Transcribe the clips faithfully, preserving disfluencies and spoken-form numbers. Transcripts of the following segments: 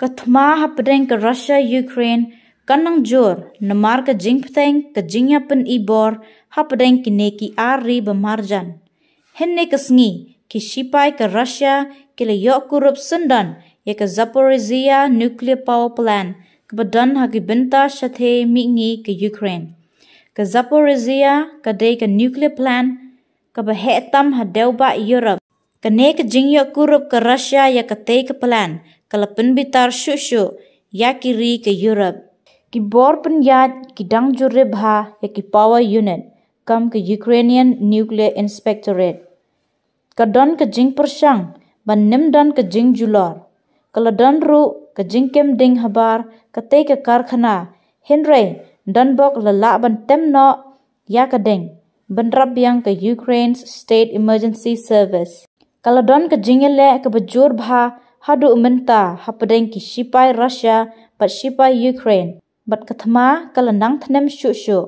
Thma hapdeng ka Russia Ukraine kan nang jur namar ka jingpteng ka jingïapyni bor hapdeng kine ki ar ri ba marjan. Hynne ka sngi ki sipai ka Russia ki la ïoh kurup syndon ïa ka Zaporizhia nuclear power plant kaba don ha ki bynta shathie mihngi ka Ukraine. Ka Zaporizhia ka dei ka nuclear plant kaba heh tam ha dewbah Europe. Kane ka jingïoh kurup ka Russia ïa katei ka plant ka la pynbitar shuh shuh ïa ki ri ka Europe. Ki bor pynïaid ki dang jurip ha ïa ki power unit kam ka Ukrainian Nuclear Inspectorate. Ka don ka jingpyrshang ban nym don ka jingjulor. Ka la don ruh ka jingkem ding habar katei ka karkhana, hynrei don bok la lah ban tem noh ïa ka ding, ban rap biang ka Ukraine's State Emergency Service. Ka la don ka jingïaleh kaba jur bha haduh mynta hapdeng ki sipai Russia bad sipai Ukraine, bad ka thma ka la nang thnem shuh shuh.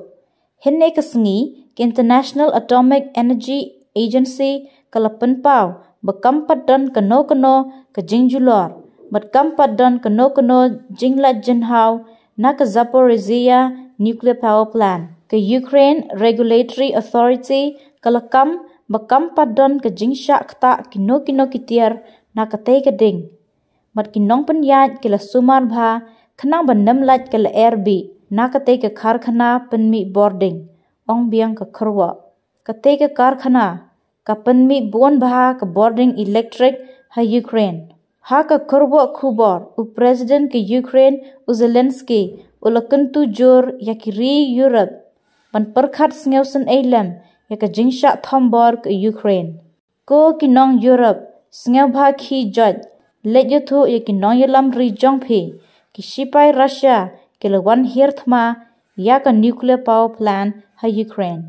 Hynne ka sngi ka International Atomic Energy Agency ka la pynpaw ba kam pat don kano kano ka jingjulor bad kam pat don kano kano jinglait jynhaw na ka Zaporizhia nuclear power plant. Ka Ukraine Regulatory Authority ka la kam ba kam pat don ka jingshah ktah kino kino ki tiar na katei ka ding. Bad ki nongpynïaid ki la sumar bha khnang ba nym lait ka lyer bih na katei ka karkhana pynmih bording, ong biang ka kyrwoh. Katei ka karkhana ka pynmih bun bha ka bording elektrik ha Ukraine. Ha ka kyrwoh khubor u President ka Ukraine u Zelensky u la kyntu jur ïa ki ri Europe ban pyrkhat sngewsynei lem ïa ka jingshah thombor ka Ukraine. Ko ki nong Europe, sngewbha khie joit, leit ïathuh ïa ki nongïalam ri jong phi, ki sipai Russia ki la wan hiar thma ïa ka nuclear power plant ha Ukraine.